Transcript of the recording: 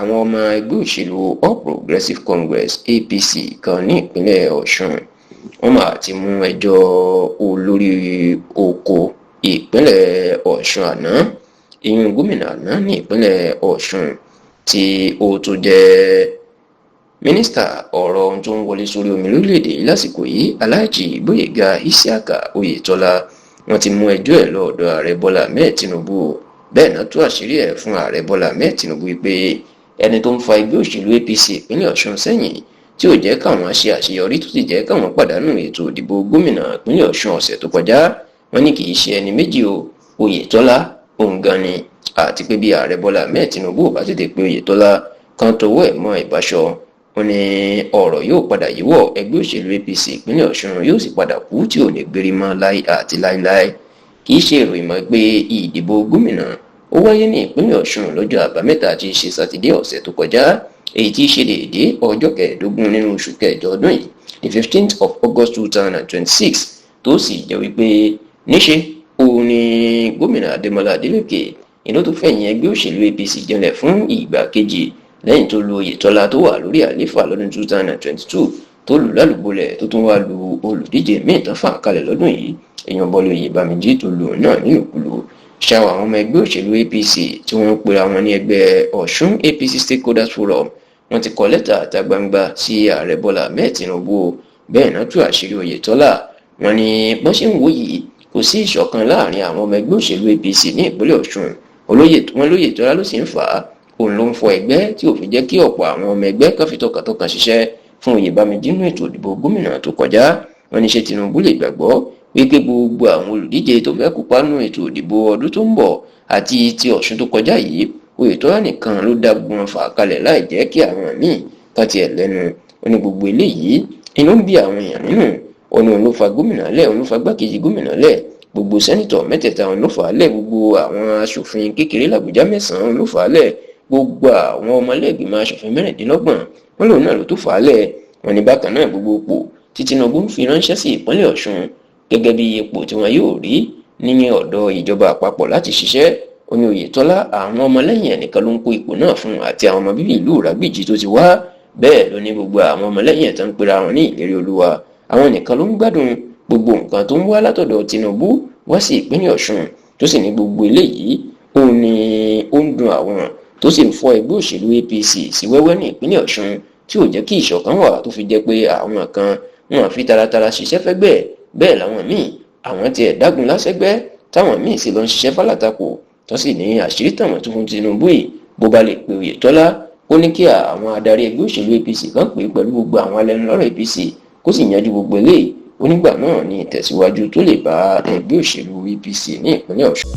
Àwọn ọmọ ẹgbẹ́ òṣèlú All Progressives Congress, APC, kan ní ìpínlẹ̀ Ọ̀ṣun, wọ́n máa ti mú ẹjọ́ olórí oko ìpínlẹ̀ Ọ̀ṣun àná, ìyún gómìnà àná ní ìpínlẹ̀ Ọ̀ṣun tí ó tún jẹ́ mínísítà ọ̀rọ̀ ohun tó ń wọlé sórí omi lórílẹ̀‐èdè yìí lásìkò yìí, Alhaji Gbóyèga Isiaka Oyètọ́lá. Wọ́n ti mú ẹjọ́ ẹ̀ lọ́ọ̀dọ̀ Ààrẹ Bọ́lá Ahmed Tinubu. Bẹ́ẹ̀ náà tú àṣírí ẹ̀ fún Ààrẹ Bọ́lá Ahmed Tinubu pé ẹni tó ń fa ẹgbẹ́ òṣèlú APC ìpínlẹ̀ Ọ̀ṣun sẹ́yìn, tí ò jẹ́ káwọn ṣe àṣeyọrí, tó sì jẹ́ káwọn pàdánù ètò ìdìbò gómìnà ìpínlẹ̀ Ọ̀ṣun ọ̀sẹ̀ tó kọjá, wọ́n ní kì í ṣe ẹni méjì o, Oyètọ́lá òun gan ni, àti pé bí Ààrẹ Bọ́lá Ahmed Tinubu ò bá tètè pé Oyètọ́lá kan tọwọ́ ẹ̀ mọ́ ìbáṣọ, wọ́n ní ọ̀rọ̀ yóò padà yíwọ́, ẹgbẹ́ òṣèlú APC ìpínlẹ̀ Ọ̀ṣun yóò sì padà kú tí ò ní gbérí mọ́ láì àti láíláí. Kì í ṣe ìròyìn mọ́ pé ìdìbò gómìnà ó wáyé ní ìpínlẹ̀ Ọ̀ṣun lọ́jọ́ Àbámẹ́ta tí í ṣe Sátidé ọ̀sẹ̀ tó kọjá, èyí tí í ṣe déédéé ọjọ́ 15 nínú oṣù kẹjọ ọdún yìí, the 15th of August 2026, tó sì jẹ́ wípé níṣe òun ni gómìnà Adémọlá Adélékè ìlú tó fẹ̀yìn ẹgbẹ́ òṣèlú APC jẹlẹ̀ fún ìgbà kejì lẹ́yìn tó lu Oyètọ́lá tó wà lórí àlééfà lọ́dún 2022, tó lù lálùbọ́lẹ̀, tó tún wá lu olùdíje míì tán fà kalẹ̀ lọ́dún yìí, èèyàn Bọ́lá Oyèbámijí, tó lù náà nílùkulù. Ṣáà àwọn ọmọ ẹgbẹ́ òṣèlú APC tí wọ́n ń pera wọn ní ẹgbẹ́ Ọ̀ṣun APC Stakeholders Forum, wọ́n ti kọ lẹ́tà àta gbangba sí Ààrẹ Bọ́lá Ahmed Tinubu. Bẹ́ẹ̀ náà tú àṣírí Oyètọ́lá. Wọ́n ní bọ́n ṣe ń wò yìí, kò sí ìṣọ̀kan láàrin àwọn ọmọ ẹgbẹ́ òṣèlú APC ní ìpínlẹ̀ Ọ̀ṣun. Wọn lóyètọ́lá ló sì ń fà á, òun ló ń fọ ẹgbẹ́ tí ò fi jẹ́ kí ọ̀pọ̀ àwọn ọmọ ẹgbẹ́ kan fi tọkàntọkàn ṣiṣẹ́ fún Oyèbámijí nínú ètò ìdìbò gómìnà tó kọjá. Wọ́n ní ṣé Tinubu lè gbàgbọ́ wípé gbogbo àwọn olùdíje tó fẹ́ kópa nínú ètò ìdìbò ọdún tó ń bọ̀ àti ti Ọ̀ṣun tó kọjá yìí, Oyètọ́lá nìkan ló dá gbogbo wọn fà kalẹ̀ láì jẹ́ kí àwọn míì kan tiẹ̀ lẹ́nu? Ó ní gbogbo eléyìí inú ń bí àwọn èèyàn nínú. Ó ní òun ló fa gómìnà lẹ̀, òun ló fa gbákejì gómìnà lẹ̀, gbogbo senator mẹ́tẹ̀ẹ̀ta òun ló fà á lẹ̀, gbogbo àwọn aṣòfin kékeré làbújá mẹ́sàn-án òun ló fà á lẹ̀, gbogbo àwọn ọmọlẹ́gbìmọ̀ aṣòfin 26 wọn lòun náà ló tó fà á lẹ̀. Wọn ní bákan náà, gbogbo ipò tí Tinubu ń fi ránṣẹ́ sí ìpínlẹ̀ Ọ̀ṣun gẹ́gẹ́ bí ipò tí wọn yóò rí ní ọ̀dọ̀ ìjọba àpapọ̀ láti ṣiṣẹ́, ó ní Oyètọ́lá, àwọn ọmọlẹ́yìn ẹnìkan ló ń kó ipò náà fún, àti àwọn ọmọ bíbí ìlú Ìràgbìjì tó ti wá. Bẹ́ẹ̀ ló ní gbogbo àwọn ọmọlẹ́yìn ẹ̀ tó ń pera wọn ní Ìlérí Olúwa, àwọn nìkan ló ń gbádùn gbogbo nǹkan tó ń wá látọ̀dọ̀ Tinubu wá sí ìpínlẹ̀ Ọ̀ṣun, tó sì ní gbogbo eléyìí ó ní ó ń dun àwọn, tó sì ń fọ́ ẹgbẹ́ òṣèlú APC sí wẹ́wẹ́ ní ìpínlẹ̀ Ọ̀ṣun, tí ò jẹ́ kí ìṣọ̀kan wà, tó fi jẹ́ pé àwọn kan wọn fi taratara ṣiṣẹ́ fẹ́gbẹ́, bẹ́ẹ̀ làwọn míì àwọn tiẹ̀ dágun lásẹ̀gbẹ́, táwọn míì sì lọ ń ṣiṣẹ́ fálátakò. Tó sì ní àṣírí tàwọn tó fún Tinubu yìí, bó bá lè pe Oyètọ́lá, ó ní kí àwọn adarí ẹgbẹ́ òṣèlú APC kan pè é pẹ̀lú gbogbo àwọn alẹ́nulọ́rọ̀ APC, kó sì yanjú gbogbo eléyìí. Onígbà náà ní ìtẹ̀síwájú tó lè bá ẹgbẹ́ òṣèlú APC ní ìpínlẹ̀ Ọ̀ṣun.